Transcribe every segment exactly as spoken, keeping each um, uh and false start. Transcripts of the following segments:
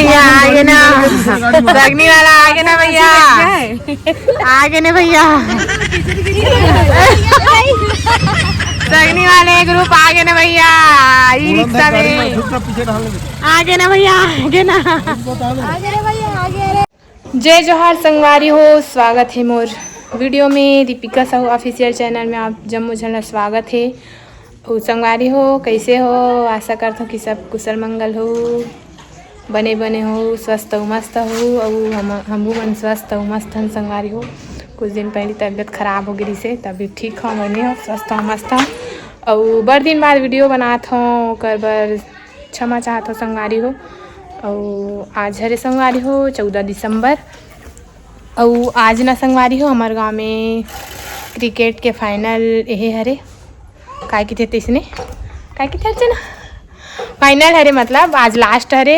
भैया आगे ना, सगनी वाला आगे ना भैया, आगे ना भैया, सगनी वाले ग्रुप आगे ना भैया, ई रिक्शा में आगे ना भैया, आगे ना। जय जोहार संगवारी हो, स्वागत हे मोर वीडियो में। दीपिका साहू ऑफिशियल चैनल में आप जम्मो झन ला स्वागत हे। अउ संगवारी हो, कइसे हो? आशा करथों कि सब कुशल मंगल हो, बने बने हो, स्वस्थ हो, मस्त हो। अउ हम, हमहू मन स्वस्थ हो, मस्त हन संगवारी हो। कुछ दिन पहले तबीयत खराब हो गई से, तभी ठीक हो, बने हो, स्वस्थ हो, मस्त हो। अउ बड़ दिन बाद वीडियो बनात हो, ओकर बर क्षमा चाहत हो संगवारी हो। अउ आज हरे संगवारी हो चौदह दिसंबर, अउ आज ना संगवारी हो हमर गांव में क्रिकेट के फाइनल एहे हरे, काय किथे तइसने, काय किथे अर्चना, फाइनल हरे, मतलब आज लास्ट हरे।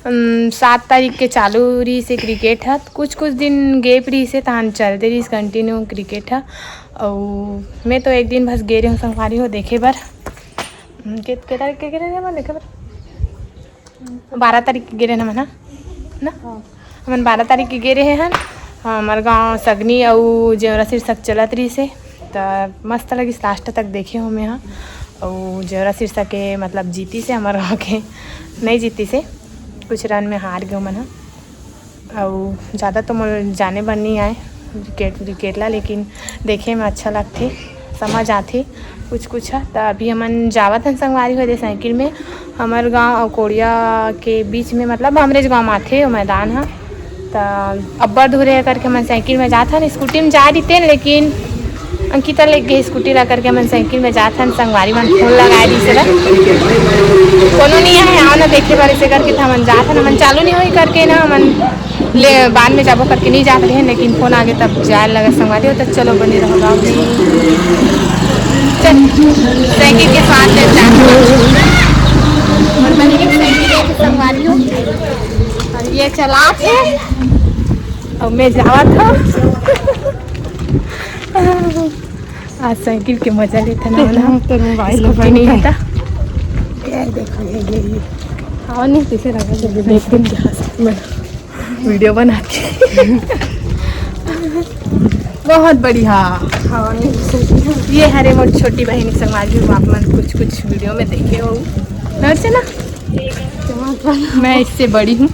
अम, सात तारीख के चालू रहिस हे क्रिकेट ह, कुछ कुछ दिन गैप रहिस हे, तहान चलते रहिस कंटिन्यू क्रिकेट ह। अउ मैं तो एक दिन बस गे रहे हूँ संगवारी हो देखे बर। हम्म, के, के तारीख के गे रहे हमन देखे बर? बारह तारीख के गे रहे हमन, हाँ? ना? हाँ। हमन बारह तारीख के गे रहे हन। हमर गांव सगनी अउ जेवरा शीर्षक चलत रहिस हे, त मस्त लगिस, लास्ट तक देखे हो मैं, हाँ। अउ जेवरा शीर्षक के मतलब जीतिस हे हमर गांव के, नहीं जीतिस हे, कुछ रन में हार गे मन, हाँ। अउ ज़्यादा तो मोर जाने बर नहीं आए विकेट विकेट ला, लेकिन देखे में अच्छा लगथे, समझ आथे कुछ कुछ ह। त अभी हमन जावत हन संगवारी हो दे साइकिल में। हमर गांव अउ कोड़िया के बीच में, मतलब हमरेच गांव में आथे वो मैदान ह। त अब्बड़ दूर हे करके हमन साइकिल में जात हन, स्कूटी में जा रहितेन, लेकिन अंकिता लेके स्कूटी ला करके हमन साइकिल में जात हन। संगवारी मन फोन लगाए रहिस हे, कोनो नहीं आए, आओ ना देखे बर, ऐसे करके त हमन जात हन। हमन चालू नहीं होई करके ना, हमन ले बाद में जाबो करके नहीं जात रहे, लेकिन फोन आगे तब जाए लगा संगवारी हो। तो चलो बने रहो vlog में। चल, साइकिल के साथ में जाते हैं। और बने के साइकिल के संगवारी हो। और ये चलात हे और मैं जावत हूँ। आज साइकिल के मजा लेते ना, ना। तो मोबाइल स्कूटी नहीं होता। ये देखो, ये, ये, ये। हाँ, नहीं, पीछे लगा दे। देख, देख, वीडियो बना के। बहुत बढ़िया। हाँ, नहीं, ये हरे मोर छोटी बहन संगवारी हो, आप मन कुछ कुछ वीडियो में देखे हो। नर्स है ना? मैं इससे बड़ी हूँ।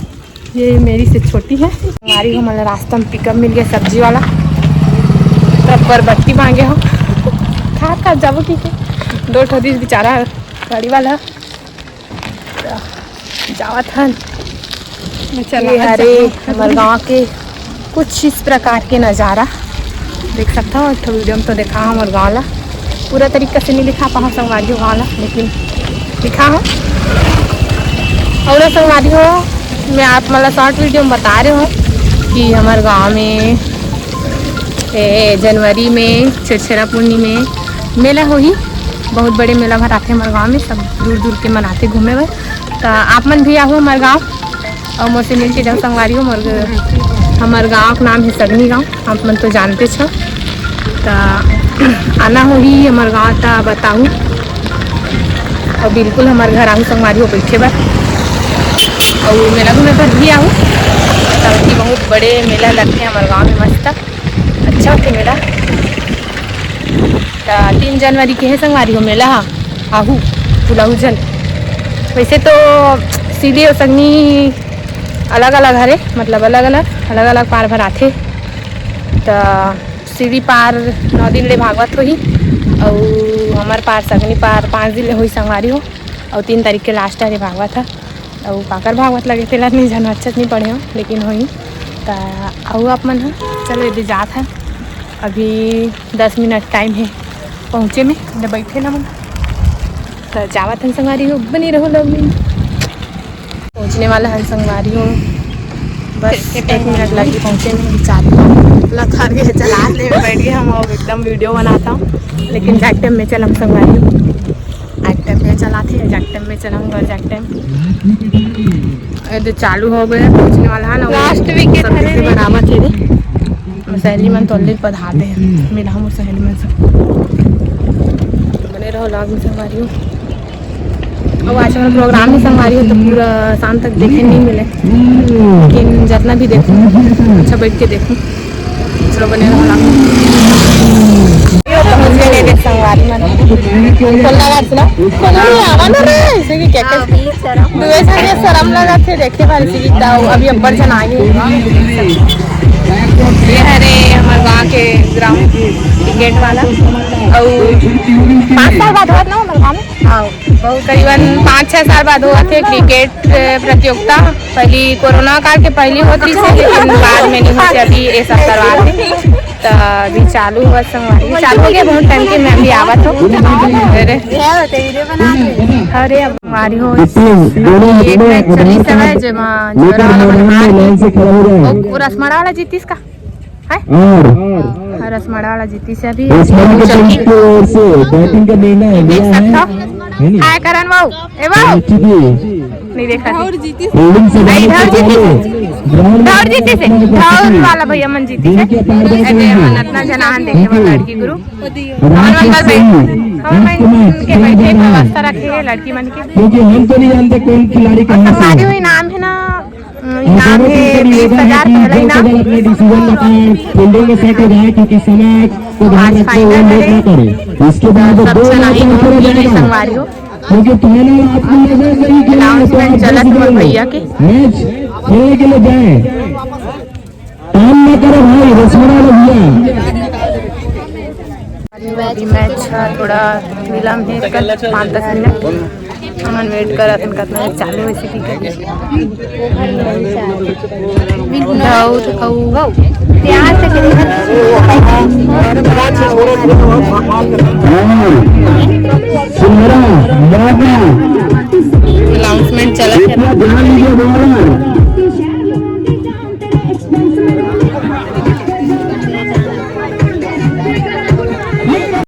ये मेरी से छोटी है। हमारी हमन ला रास्ता में पिकअप मिल गया, सब्जी वाला। तब बरबट्टी मांगे हो। खा खा जाबो की के। दो ठो दिस बेचारा गाड़ी वाला। जावत हन। ये हरे हमर गांव के कुछ इस प्रकार के नज़ारा देख सकता हो। एक ठो वीडियो में तो देखा हमर गांव ला, पूरा तरीका से नहीं दिखा पाऊँ संगवारी हो गांव ला, लेकिन दिखा हूँ। और संगवारी हो, मैं आप मतलब शॉर्ट वीडियो में बता रहे हूँ कि हमर गांव में ए, जनवरी में छेरछेरा पूर्णिमा में मेला होही। बहुत बड़े मेला भराथे हमर गांव में, सब दूर दूर के मन आथे घूमे बर। त आप मन भी आहू हमर गांव। अउ मोर से मिल के जाओ संगवारी हो। मोर, हमर गांव के नाम है सगनी गांव, आप मन तो जानते छो। त आना होही हमर गांव, त बताहू। अउ बिल्कुल हमर घर आहू संगवारी हो बैठे बर, अउ मेला घूमे बर भी आहू। काबर कि बहुत बड़े मेला लगथे हमर गांव में, मस्त अच्छा होथे मेला। त तीन जनवरी के है संगवारी हो मेला हा, आहू, बुलाहू झन। वैसे तो सीधी और संगनी अलग अलग हरे, मतलब अलग अलग, अलग अलग पार भराथे। त सीधी पार नौ दिन ले भागवत होही, अउ हमर पार, सगनी पार पाँच दिन ले होही संगवारी हो, अउ तीन तारीख के लास्ट हरे भागवत ह। अउ काकर भागवत लगे तेला नहीं जानो, अच्छा से नहीं पढ़े हो, लेकिन होही। त अउ आप मन ह, चलो, यदि जात है, अभी दस मिनट टाइम है पहुँचे में, इधर बैठे ना मन। त जावत हन संगवारी हो, बने रहो vlog में। पहुँचने वाला हन संगवारी हो, बस एक मिनट लगी पहुँचे में, बेचारी लथर के चला ले बैठ गए हम, अब एकदम वीडियो बनाता हूँ, लेकिन जाट टाइम में चलम संगवारी हो। आज टाइम में चलाथे, जाट टाइम में चलम, घर जाट टाइम। ये तो चालू हो गया, पहुँचने वाला है ना, वो लास्ट वीक के सब थाने कैसे में। बनावत है रे। सहेली मन तो already पधारते हैं, मिला हम सहेली मन से। बने रहो vlog में संगवारी हो। अब आज हमर प्रोग्राम ही संगवारी हो, तो पूरा शाम तक देखे नहीं मिले, लेकिन जितना भी देखो, अच्छा बैठ के देखो। चलो, बने रहो। ये तो मुझे नहीं देख संगवारी मन। खोलना बात सुना? खोलना नहीं आवा ना रे, ऐसे भी क्या कर? दुए से ये शर्म लगा थे, देखे बार इसी की दाऊ, अभी अब्बर जन आगे। ये हरे हमर गांव के ग्राउंड, क्रिकेट वाला। अउ पाँच साल बाद होत ना हमर गांव में? हाँ, बहुत करीबन पाँच छह साल बाद होत हे क्रिकेट, अ, प्रतियोगिता। पहली कोरोना काल के पहली होत रहिस हे, लेकिन बाद में नहीं होत हे, अभी ये सब करवात हे। तो अभी चालू हुआ संगवारी, चालू हो गया बहुत टाइम के, मैं अभी आवत हूँ। अरे, अरे, अब संगवारी हो, एक मैच चलिस हवय, जेमा झगड़ा वाला बना के, वो रसमड़ा वाला जीतिस का? है? और हाँ, रसमड़ा वाला जीतिस हे अभी। रसमड़ा के टीम की ओर से बैटिंग का निर्णय देख लिया है। सकता हो। है नहीं? हाय करण बाबू, ए बाबू। चूंकि नहीं देखा थी। फील्डिंग से नहीं, जाने से पहले ग्राउंड में धौर जीतिस हे, धौर वाला भैया मन जीतिस हे। अरे, मन अतना जनान देखे बर लड़की गुरु। और मन बर बैठ, और मन के बैठे व्यवस्था रखे हे लड़की मन के। क्योंकि हम तो नहीं जानते कौन खिलाड़ी कहाँ से है। नाम है ना, इनाम है बीस हजार, पहला इनाम। अपने डिसीजन बताएं, फील्डिंग में सेट हो जाए, क्योंकि समय को ध्यान रखते हुए लेट ना करें। इसके बाद दो मैच और खेला जाएगा। क्योंकि पहला रात में नजर नहीं खेला, तो आप चलत भैया के मैच खेलने के लिए जाए। काम ना करो भाई, रसमड़ा भैया। अभी मैच ह थोड़ा विलंब हे, कल पाँच दस मिनट। हमन वेट करत हन, कतना हे चालू होइसे कि कहिके। धौर अउ प्यार से अनाउंसमेंट चलत हे।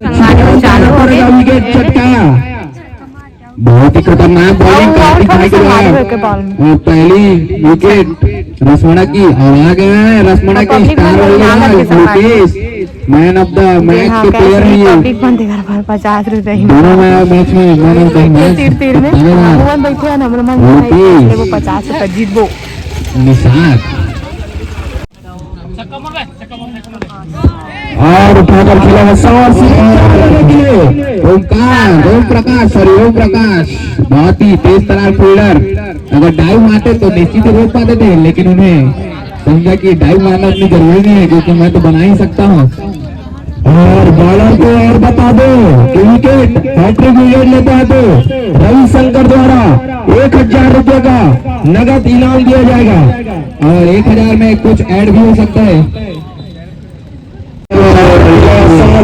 संगवारी हो, चालू हो गे। विकेट चटकाया। बहुत ही खतरनाक बॉलिंग कर दिखाई दे रहा है। और पहली विकेट रसमड़ा की, और आ गया है रसमड़ा के star allrounder Mukesh, man of the match के प्लेयर है ये। पब्लिक मन देकर पर पचास रुपए ही दोनों मैच में मैन ऑफ द मैच। तीर तीर में भगवान बैठे हैं, हमर मन में वो पचास रुपए जीतबो। निशान। और उठाकर खेला है सौ अस्सी के लिए ओमकार, ओम प्रकाश, सॉरी, ओम प्रकाश, बहुत ही तेज तरार फील्डर। अगर डाइव मारते तो निश्चित ही रोक पाते थे, लेकिन उन्हें समझा कि डाइव मारना इतनी जरूरी नहीं है, क्योंकि मैं तो बना ही सकता हूँ। और बॉलर को और बता दो कि विकेट, हैट्रिक विकेट लेता है तो रविशंकर द्वारा एक हजार रुपये का नगद इनाम दिया जाएगा। और एक हजार में कुछ ऐड भी हो सकता है।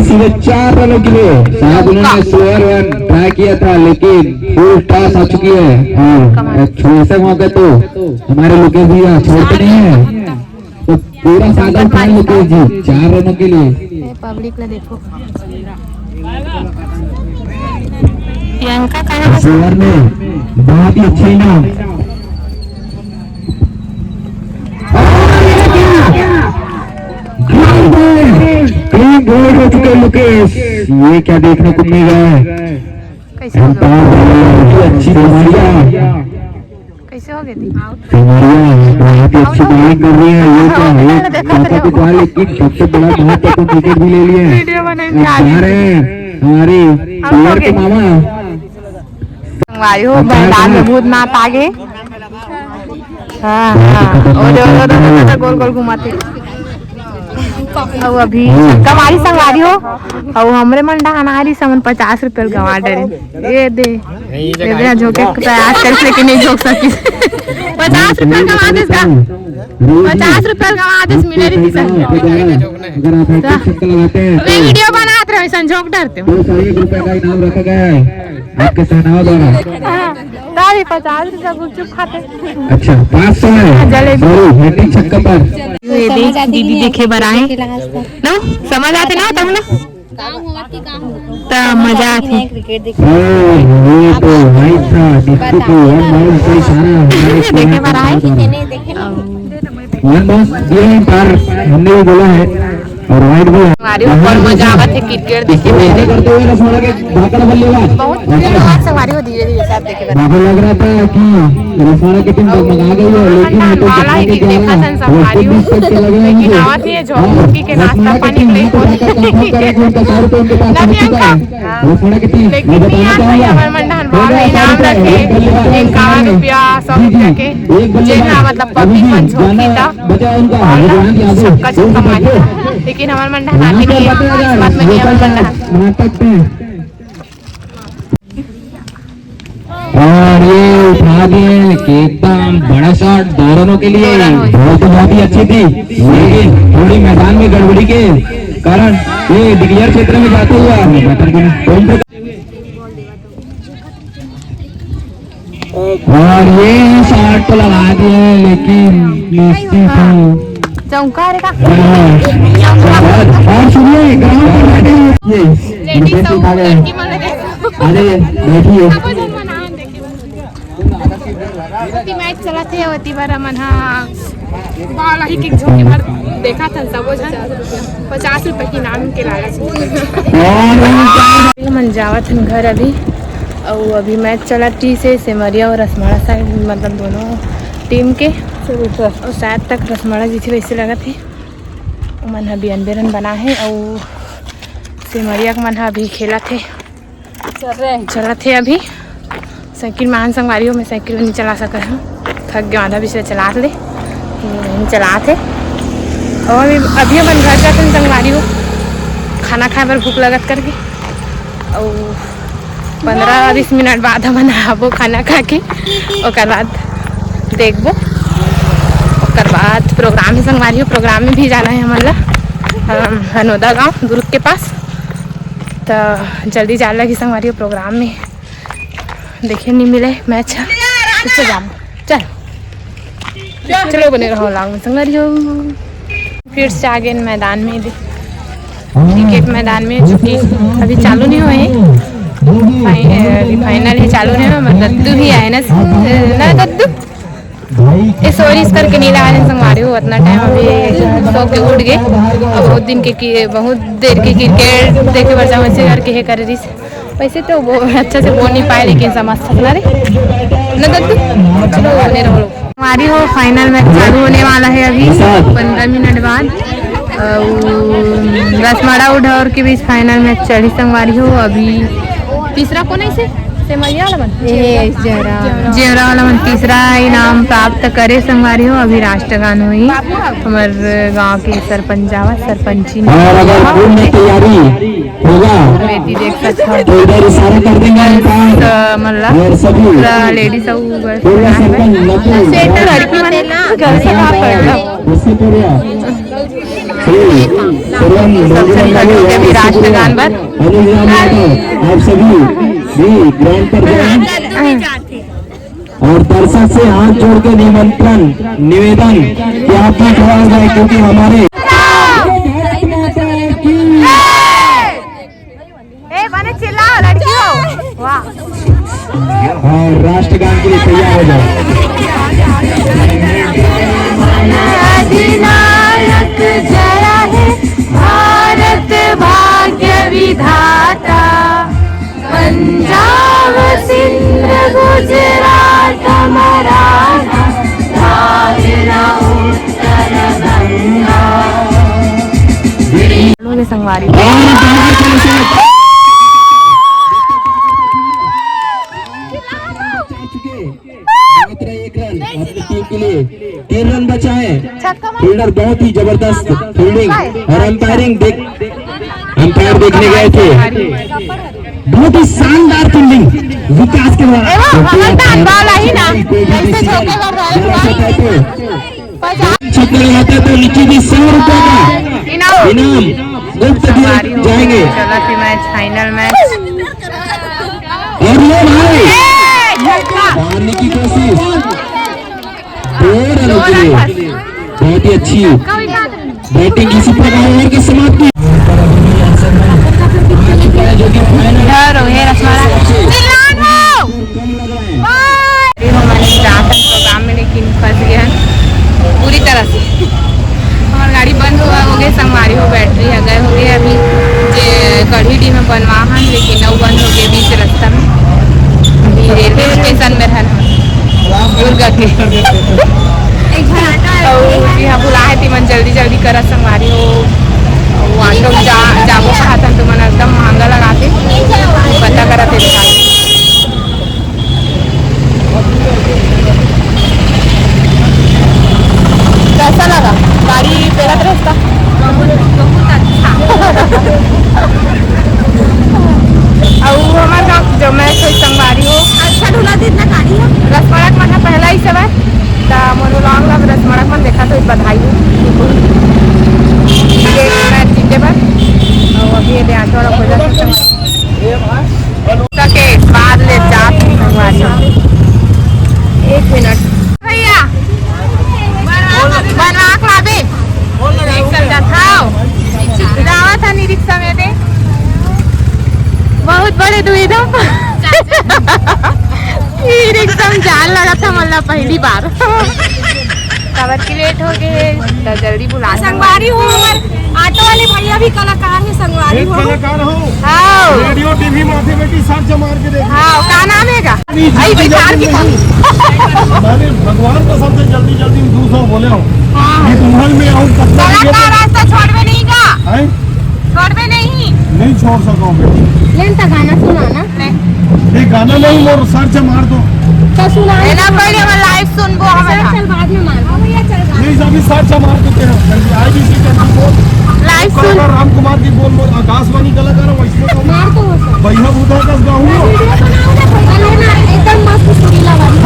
सीधे चार रनों के लिए। शायद उन्होंने स्लोअर वन ट्राई किया था, लेकिन फुल टॉस आ चुकी है। हाँ, एक छोटे से मौके तो हमारे लोकेश भैया छोड़ते नहीं है। तो पूरा सागर फैन लोकेश जी, चार रनों के लिए। पब्लिक ने देखो। प्रियंका कहाँ है? इस ओवर में बहुत ही अच्छा इनाम। क्लीन बोल्ड हो चुके हैं लोकेश, ये क्या देखने को मिल रहा है? कैसे हो गया? बहुत ही अच्छी बॉलिंग। कैसे हो गए थे? हमारे यहाँ बहुत ही अच्छी बॉलिंग कर रही है। ये क्या है? ये देखो, पापा की बॉल, एक सबसे बड़ा महत्वपूर्ण विकेट भी ले लिया है। वीडियो बनाने में आ जा रहे हैं हमारे प्लेयर के मामा। संगवारी हो, मैदान में भूतनाथ आ गए। हाँ, हाँ। ओरे, ओरे, ओरे, ओरे, गोल, गोल घुमाते। अउ अभी छक्का मारी संगवारी हो, अउ हमरे मन डहान आ रही समन पचास रुपये गंवा डरे। ये दे, ये दे, झोंके के प्रयास करिस, लेकिन नहीं झोंक सकिस। पचास रुपये गंवा देस का? पचास रुपये गंवा देस, मिले रही थी संग। अगर आप हैट्रिक छक्का लगाते हैं, मैं तो वीडियो बनात रहे, संजोग डरते हो। दो सौ एक रुपये का इनाम रखा गया है आपके सेनाओं द्वारा। हाँ, तारी पचास रुपये गुपचुप खाते। अच्छा, पाँच सौ है। जलेबी। जरूर, हैट्रिक छक्का पर। ये देख, दीदी देखे बर आए। ना, समझ आते ना, तब ना। काम होगा कि काम होगा। त मजा आथे। क्रिकेट देख। ओ, ये तो भाई था, दीप्ति की वन बॉल से सारा हमारे देखे बर आए। वन बॉल दिए हैं, पर हमने भी बोला है, और वाइड भी है। अरे, ऊपर मजा आवत हे क्रिकेट देखे में। बहुत प्यार संगवारी हो, धीरे धीरे सब देखे बर। मुझे लग रहा था कि रसवाड़ा की टीम डगमगा गई है, लेकिन ये तो वाला है कि देखा था संगवारी हो, लेकिन आवत नहीं है, झोंकी के नाश्ता पानी के लिए। रसवाड़ा की टीम, मैं बताना चाहूंगा, लेकिन यहाँ पर हमारे मन डहन भाव में इनाम रखे, इक्यावन रुपया, सौ रुपया के, जेन हा मतलब पब्लिक मन झोंकी था। बचा उनका, और छक्का छक्का मारी। लेकिन हमारे मन डहन आदमी नहीं है, बात में नहीं हमारे मन डहन। नाटक पे। और ये उठा दिए एकदम बड़ा शॉट दोनों के लिए। दोनों। बहुत, बहुत ही अच्छी थी, लेकिन थोड़ी मैदान में गड़बड़ी के कारण ये डिक्लेयर क्षेत्र में जाते हुआ। और ये शॉट तो लगा दिए, लेकिन मिस्टी थी। चौका रे का? और सुनिए, ग्राउंड पर बैठे हुए ये लेडीज सब लड़की मन के। अरे, बैठिए। ओती मैच चलत हे, ओती बर हमन हा बॉल ही किक झोंके बर देखत हन सबो झन। पचास रुपया के इनाम के लालच में। मन जावत हन घर अभी, अउ अभी मैच चलत रहिस हे सेमरिया अउ रसमाड़ा साइड, मतलब दोनों टीम के। अउ शायद तक रसमाड़ा जीतही वैसे लगत हे। ओमन ह अभी अनबेरन बना हे अउ सेमरिया के मन ह अभी खेलत हे। चल रहे हैं। चलत हे अभी। साइकिल में आन संगवारी हो, मैं साइकिल नहीं चला सकत हूँ, थक गया आधा विषय चलात ले, नहीं चलात हे। और अभी, अभी अपन घर जाते हैं संगवारी हो, खाना खाए बर भूख लगत करके। और पंद्रह बीस मिनट बाद हमन आबो खाना खा के, ओकर बाद देखबो। ओकर बाद प्रोग्राम है संगवारी हो, प्रोग्राम में भी जाना है हमन ला, हम हनोदा गांव दुर्ग के पास। त जल्दी जाए लगी संगवारी हो प्रोग्राम में, देखे नहीं मिले मैच ह। इससे जाम। चल। चलो बने रहो vlog में संगवारी हो। फिर से आ गए मैदान में, क्रिकेट मैदान में, चूंकि अभी चालू नहीं हुए हैं। फाइ-, अभी फाइनल है, चालू नहीं हुआ। मतलब दद्दू भी आए ना, ना दद्दू। ये सॉरी इस करके नहीं लगा रहे संगवारी हो, उतना टाइम अभी सो के उठ गए। अब बहुत दिन के, के बहुत देर के क्रिकेट देखे बर जाऊँ, ऐसे करके हे करे रही। वैसे तो वो अच्छा से बोल नहीं पाए, लेकिन समझ सकना रे ना दद्दू। चलो, बने रहो लोग। हमारी वो फाइनल मैच चालू होने वाला है अभी पंद्रह मिनट बाद। अउ रसमाड़ा अउ ढौर के बीच फाइनल मैच चली संगवारी हो। अभी तीसरा कौन है इसे? सेमरिया वाला मन? जेवरा वाला मन तीसरा इनाम प्राप्त करे संगवारी हो। अभी राष्ट्रगान हुई हमर गांव के सरपंच आवा, सरपंची ने। और अगर पूर्ण तैयारी होगा, बेटी देख सकते हो। तो इधर इशारा कर देंगे हम कहाँ? अ, मतलब, और सभी पूरा लेडीज अउ गर्ल्स पूरा सरपंच नतु सेठ लड़की मन घर से बाहर पड़ रहा। उससे पूर्व श्री श्रवण सब जन खड़े हो गए अभी राष्ट्रगान बर। अनुज राम यादव, आप सभी भी ग्राउंड पर जाएं। और दर्शक से हाथ जोड़ के निमंत्रण, निवेदन कि आप भी खड़ा हो जाए, क्योंकि हमारे भारत माता की। ए, बने चिल्लाओ, लड़की हो। वाह। और राष्ट्रगान के लिए तैयार हो जाओ। अधिनायक जय हे भारत भाग्य विधाता। पंजाब, सिंध, गुजरात, मराठा, द्राविड़, उत्तर गंगा। लोग संगवारी। मात्र एक रन अपनी टीम के लिए। तीन रन बचा है। छक्का मार। फील्डर बहुत ही जबरदस्त फील्डिंग और अंपायरिंग देख, अंपायर देखने गए थे। बहुत ही शानदार फील्डिंग विकास के द्वारा। ए वो, भगत दान वाला ही ना, कोई भी ऐसे डिसीजन झोंके कर रहा है। गलत होता है तो पचास। छक्का लगाता है तो निखिल जी सौ रुपए का इनाम। इनाम मुफ्त दिए जाएंगे। चला थी मैच, फाइनल मैच। और लो भाई, ए, छक्का। मारने की कोशिश। दो रनों के लिए। बहुत ही अच्छी बैटिंग, इसी प्रकार ओवर की समाप्ति। इधर हो, ये रसमाला। चिल्लान हो। अरे, हमन जात हन प्रोग्राम में, लेकिन फंस गए हैं पूरी तरह से। हमार गाड़ी बंद हुआ हो गए, संगवारी हो, बैटरी है, गए हो गए अभी। बनवाहन, लेकिन अउ बंद हो गए बीच रास्ता में। अभी रेलवे स्टेशन में रहन दुर्ग के। अउ जी हाँ, भुलाए थे मन, जल्दी जल्दी करा संगवारी हो। अउ ऑटो में जा, जाबो कहा था, तुमन एकदम महंगा लगाते, पता करा थे। कैसा लगा गाड़ी, बेहद रास्ता? बहुत अच्छा। अउ हमार गाँव जो मैं कोई संगवारी हो। अच्छा ढूला दे इतना गाड़ी है। रसमड़क मन ह पहला ही सवार, त मोर vlog ला रसमड़क मन देखा तो बधाई हो। ये मैं जीते बर, अउ अभी ये दे ऑटो वाला खोजा था। के बाद ले जात हूँ संगवारी हो। एक मिनट भैया, बनवा के लाबे। रिक्शा में जात हव। जावत हन ई रिक्शा में दे। बहुत बड़े दुविधा। ई रिक्शा में जान लगा था मोला पहली बार। काबर कि लेट हो गए, त जल्दी बुला संगवारी हो। हमार ऑटो वाले भैया भी कलाकार है, संगवारी हो। कलाकार हो। हाँ। रेडियो, टीवी माथे बैठी, सर्च मार के देख। हाँ, का नाम है का? अरे भाई, कार की था। मैंने भगवान का सबसे जल्दी, जल्दी में दो सौ बोले हो। हाँ। ये महल में आऊँ, कब तक ये कलाकार रास्ता छोड़बे नहीं का? हैं? छोड़बे नहीं। नहीं छोड़ सको बेटी। लेन त गाना सुना ना। ये गाना नहीं, मोर सर्च मार दो। तो सुना। है ना, पहले हम लाइव सुनबो हम। चल, चल, बाद में मार। नहीं, अभी सर्च मार देते हैं। जल्दी आईबीसी करके बोल। लाइव सुन। कलाकार राम कुमार जी बोल, बोल, आकाशवाणी कलाकार है, वैसे तो मार तो हो सकता। भैया बुधा का गाऊँ। वीडियो बनाओ ना, भैया, लेना, एकदम मस्त सुरीला वाली।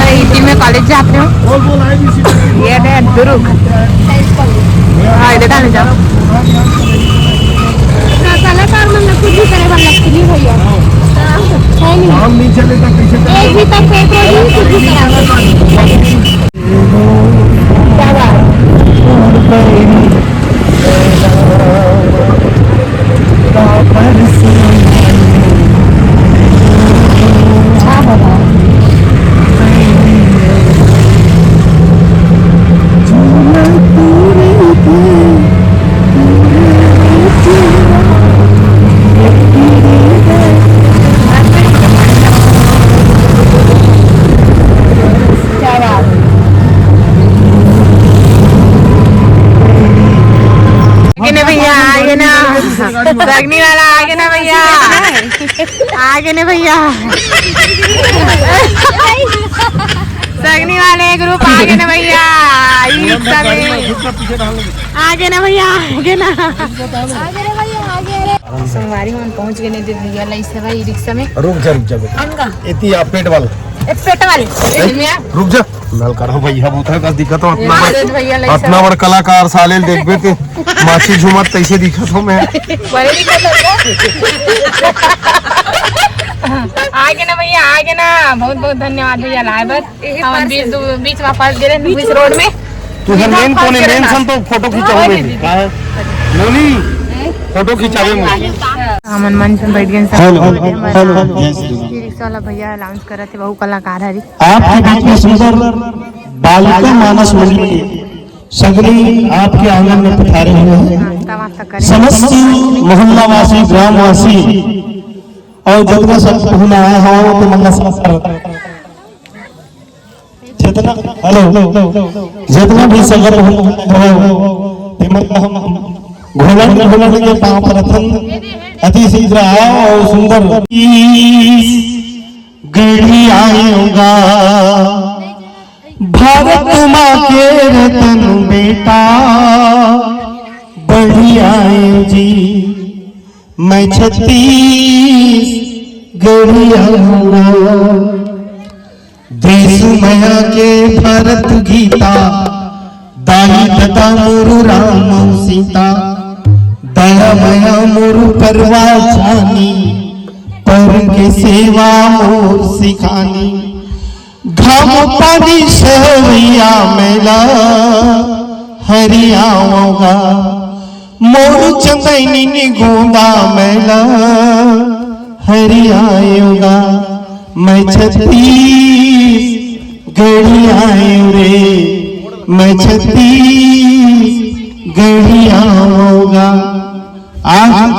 हिंदी में कॉलेज जाते हो? बोल, बोल, आईबीसी करके बोल। ये है दुर्ग। हाँ, इधर डाल जाओ। कलाकार मन ला कुछ भी करे बर लगथे नहीं भैया। है नहीं। काम नहीं चले तो कैसे चले? एक भी तक पेट्रोल नहीं, कुछ भी करे बर। क्या बात? क्या बात। आगे ना भैया, आगे ना। सगनी वाला आगे ना भैया। आगे ना भैया। सगनी वाले ग्रुप आगे ना भैया। ई रिक्शा में। आगे ना भैया, आगे ना। संगवारी मन पहुंच गए ने दे भैया लइसे भाई रिक्शा में। रुक जा, रुक जा बेटा। इतनी आप पेट वाला। ए, पेट वाले। ए, रुक जा। नल करो भैया, बहुत है, बस दिक्कत हो, अतना यार, बड़, भैया लइसे अतना बड़ कलाकार साले ल देखबे ते, माछी झूमत तैसे दिखत हो मैं। बड़े दिक्कत हो गया। आगे ना भैया, आगे ना, बहुत बहुत धन्यवाद भैया लाए बर। हम बीच दु-, बीच में फंस गए बीच रोड में। तू हर मेन कोने, मेन सन तो फोटो खिंचाओ मैं। कहाँ है? मोनी, फोटो खिंचावे मोनी। हमन मंच में बैठ गए सब। Hello, hello, hello. E rickshaw वाला भैया अनाउंस करत हे, वहू कलाकार हरी। आपके बीच में सुंदर बालिका मानस मंडल के सगरी आपके आंगन में पधारे हुए हैं। नाश्ता वास्ता करे। समस्त मोहल्ला वासी, ग्राम वासी और जतना सब घूम आए हो, तो मन ला समस्त जतना, हेलो, जतना भी संगत हो, ते मन हम घोलन घोलन के पाँव परथन। अति शीघ्र आओ और सुंदर गढ़ी आएगा भारत माँ के रतन बेटा, बढ़ी आए जी। मैं छत्तीसगढ़िया हूँ। देश मया के भारत गीता, दाई ददा मोरू राम अउ सीता, दया मया मोरू परवा जानी, पर के सेवा मोर सिखानी। घाम पानी सहवैया मैला हरियावगा, मोर चंदैनी गोंदा मैला हरियावगा। मैं छत्तीसगढ़ी आयो रे, मैं छत्तीसगढ़ी आवगा। आज